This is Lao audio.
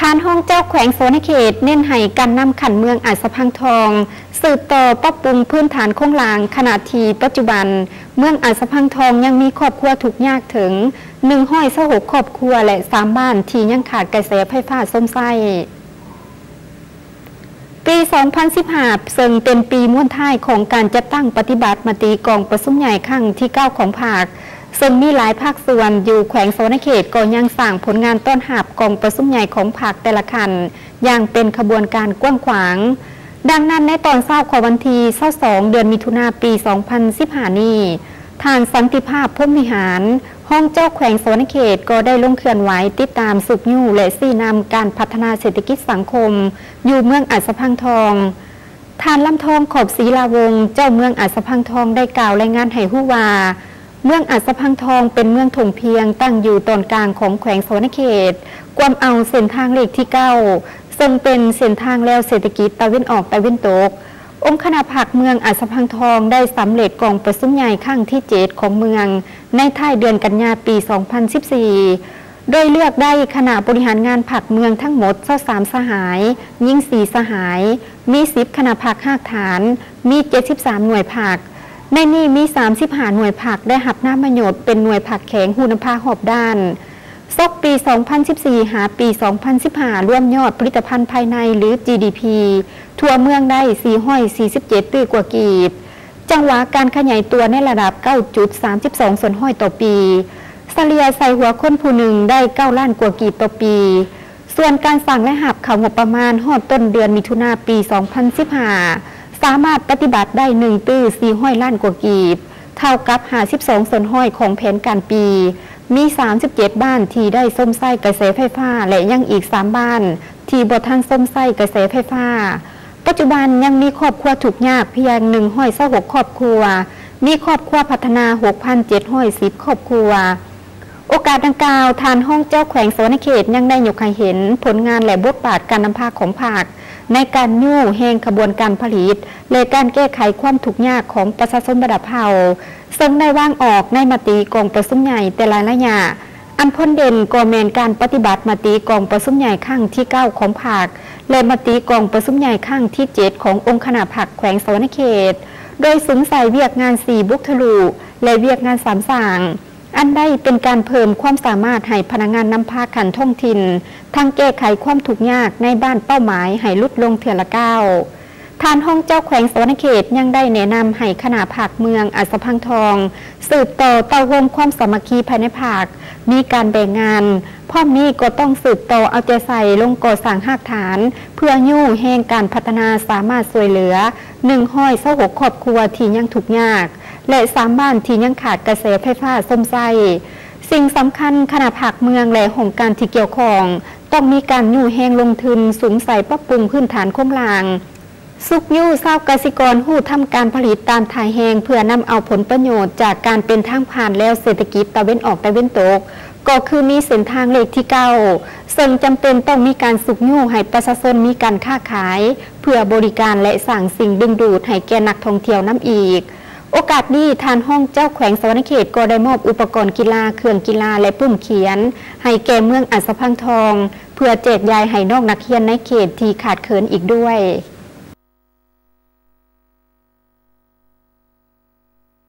ທ່ານຮອງເຈົ້າແຂວງສະຫວັນນະເຂດເນັ້ນໃຫ້ການນຳຂັ້ນເມືອງອາດສະພັງທອງ ສືບຕໍ່ປັບປຸງພື້ນຖານໂຄງລ່າງ, ຂະນະທີ່ປັດຈຸບັນເມືອງອາດສະພັງທອງຍັງມີຄອບຄົວທຸກຍາກເຖິງໜຶ່ງຮ້ອຍຊາວຫົກຄອບຄົວ ແລະ ສາມບ້ານທີ່ຍັງຂາດກະແສໄຟຟ້າຊົມໃຊ້. ປີສອງພັນສິບຫ້າ ເຊິ່ງເປັນປີມ້ວນທ້າຍຂອງການຈັດຕັ້ງປະຕິບັດມະຕິກອງປະຊຸມໃຫຍ່ຄັ້ງທີເກົ້າຂອງພັກ, ເຊິ່ງມີຫຼາຍພາກສ່ວນຢູ່ແຂວງສະຫວັນນະເຂດກໍຍັງສ້າງຜົນງານຕ້ອນຮັບກອງປະຊຸມໃຫຍ່ຂອງພັກແຕ່ລະຂັ້ນຢ່າງເປັນຂະບວນການກວ້າງຂວາງ. ດັ່ງນັ້ນ, ໃນຕອນເຊົ້າຂອງວັນທີຊາວສອງ ເດືອນມິຖຸນາ ປີສອງພັນສິບຫ້ານີ້, ທ່ານ ສັນຕິພາບ ພົມວິຫານ ຮອງເຈົ້າແຂວງສະຫວັນນະເຂດ ກໍໄດ້ລົງເຄື່ອນໄຫວຕິດຕາມຊຸກຍູ້ ແລະ ຊີ້ນຳການພັດທະນາເສດຖະກິດສັງຄົມຢູ່ເມືອງອາດສະພັງທອງ. ທ່ານ ລຳທອງ ຂອບສີລາວົງ ເຈົ້າເມືອງອາດສະພັງທອງ ໄດ້ກ່າວລາຍງານໃຫ້ຮູ້ວ່າ, ເມືອງອາດສະພັງທອງເປັນເມືອງທົ່ງພຽງ ຕັ້ງຢູ່ຕອນກາງຂອງແຂວງສະຫວັນນະເຂດ, ກວມເອົາເສັ້ນທາງເລກທີເກົ້າ ເຊິ່ງເປັນເສັ້ນທາງແລວເສດຖະກິດຕາເວັນອອກຕາເວັນຕົກ. ອົງຄະນະພັກເມືອງອາດສະພັງທອງໄດ້ສຳເລັດກອງປະຊຸມໃຫຍ່ຄັ້ງທີເຈັດຂອງເມືອງ ໃນທ້າຍເດືອນກັນຍາ ປີສອງພັນສິບສີ່ ໂດຍເລືອກໄດ້ຄະນະບໍລິຫານງານພັກເມືອງທັງໝົດຊາວສາມສະຫາຍ, ຍິງສີ່ສະຫາຍ, ມີສິບຄະນະພັກຮາກຖານ, ມີເຈັດສິບສາມໜ່ວຍພັກ. ໃນນີ້ມີສາມສິບຫ້າໜ່ວຍພັກໄດ້ຮັບນາມມະຍົດເປັນໜ່ວຍພັກແຂງຮູ້ນຳພາຮອບດ້ານ. ສົກປີສອງພັນສິບສີ່ ຫາປີສອງພັນສິບຫ້າ ລວມຍອດຜະລິດຕະພັນພາຍໃນ ຫຼື ຈີດີພີ ທົ່ວເມືອງໄດ້ສີ່ຮ້ອຍສີ່ສິບເຈັດຕື້ກວ່າກີບ, ຈັງຫວະການຂະຫຍາຍຕົວໃນລະດັບເກົ້າຈຸດສາມສິບສອງສ່ວນຮ້ອຍຕໍ່ປີ, ສະເລ່ຍໃສ່ຫົວຄົນຜູ້ໜຶ່ງໄດ້ເກົ້າລ້ານກວ່າກີບຕໍ່ປີ. ສ່ວນການສ້າງລາຍຮັບເຂົ້າງົບປະມານຮອດຕົ້ນເດືອນມິຖຸນາ ປີສອງພັນສິບຫ້າ ສາມາດປະຕິບັດໄດ້ໜຶ່ງຕື້ສີ່ຮ້ອຍລ້ານກວ່າກີບ, ເທົ່າກັບຫ້າສິບສອງສ່ວນຮ້ອຍຂອງແຜນການປີ. ມີສາມສິບເຈັດບ້ານທີ່ໄດ້ຊົມໃຊ້ກະແສໄຟຟ້າ ແລະ ຍັງອີກສາມບ້ານທີ່ບໍ່ທັນຊົມໃຊ້ກະແສໄຟຟ້າ. ປັດຈຸບັນຍັງມີຄອບຄົວທຸກຍາກພຽງໜຶ່ງຮ້ອຍຊາວຫົກຄອບຄົວ, ມີຄອບຄົວພັດທະນາຫົກພັນເຈັດຮ້ອຍສິບຄອບຄົວ. ໂອກາດດັ່ງກ່າວ, ທ່ານຮອງເຈົ້າແຂວງສະຫວັນນະເຂດຍັງໄດ້ຍົກໃຫ້ເຫັນຜົນງານ ແລະ ບົດບາດການນຳພາຂອງພັກ ໃນການຍູ້ແຮງຂະບວນການຜະລິດ ແລະ ການແກ້ໄຂຄວາມທຸກຍາກຂອງປະຊາຊົນບັນດາເຜົ່າ, ເຊິ່ງໄດ້ວາງອອກໃນມະຕິກອງປະຊຸມໃຫຍ່ແຕ່ລະໄລຍະ. ອັນພົ້ນເດັ່ນກໍແມ່ນການປະຕິບັດມະຕິກອງປະຊຸມໃຫຍ່ຄັ້ງທີເກົ້າຂອງພັກ ແລະ ມະຕິກອງປະຊຸມໃຫຍ່ຄັ້ງທີເຈັດຂອງອົງຄະນະພັກແຂວງສະຫວັນນະເຂດ, ໂດຍສຸມໃສ່ວຽກງານສີ່ບຸກທະລຸ ແລະ ວຽກງານສາມສ້າງ, ອັນໃດເປັນການເພີ່ມຄວາມສາມາດໃຫ້ພະນັກງານນຳພາຂັ້ນທ້ອງຖິ່ນ ທັງແກ້ໄຂຄວາມທຸກຍາກໃນບ້ານເປົ້າໝາຍໃຫ້ຫຼຸດລົງເທື່ອລະກ້າວ. ທ່ານຮອງເຈົ້າແຂວງສະຫວັນນະເຂດຍັງໄດ້ແນະນຳໃຫ້ຄະນະພັກເມືອງອາດສະພັງທອງ ສືບຕໍ່ເຕົ້າໂຮມຄວາມສາມັກຄີພາຍໃນພັກ, ມີການແບ່ງງານ, ພ້ອມນີ້ກໍຕ້ອງສືບຕໍ່ເອົາໃຈໃສ່ລົງກໍ່ສ້າງຮາກຖານ ເພື່ອຍູ້ແຮງການພັດທະນາສາມາດຊ່ວຍເຫຼືອໜຶ່ງຮ້ອຍຊາວຫົກຄອບຄົວທີ່ຍັງທຸກຍາກ ແລະ ສາມບ້ານທີ່ຍັງຂາດກະແສໄຟຟ້າຊົມໃຊ້. ສິ່ງສຳຄັນ, ຄະນະພັກເມືອງ ແລະ ຫ້ອງການທີ່ກ່ຽວຂ້ອງ ຕ້ອງມີການຍູ້ແຮງລົງທຶນສຸມໃສ່ປັບປຸງພື້ນຖານໂຄງລ່າງ, ຊຸກຍູ້ຊາວກະສິກອນຮູ້ທຳການຜະລິດຕາມທ່າແຮງ ເພື່ອນຳເອົາຜົນປະໂຫຍດຈາກການເປັນທາງຜ່ານແລວເສດຖະກິດຕາເວັນອອກຕາເວັນຕົກ, ກໍຄືມີເສັ້ນທາງເລກທີເກົ້າ ເຊິ່ງຈຳເປັນຕ້ອງມີການຊຸກຍູ້ໃຫ້ປະຊາຊົນມີການຄ້າຂາຍ ເພື່ອບໍລິການ ແລະ ສ້າງສິ່ງດຶງດູດໃຫ້ແກ່ນັກທ່ອງທ່ຽວນຳອີກ. ໂອກາດນີ້, ທ່ານຮອງເຈົ້າແຂວງສະຫວັນນະເຂດກໍໄດ້ມອບອຸປະກອນກິລາ, ເຄື່ອງກິລາ ແລະ ປຸ້ມຂຽນ ໃຫ້ແກ່ເມືອງອາດສະພັງທອງ ເພື່ອແຈກຢາຍໃຫ້ນ້ອງນັກຮຽນໃນເຂດທີ່ຂາດເຂີນອີກດ້ວຍ.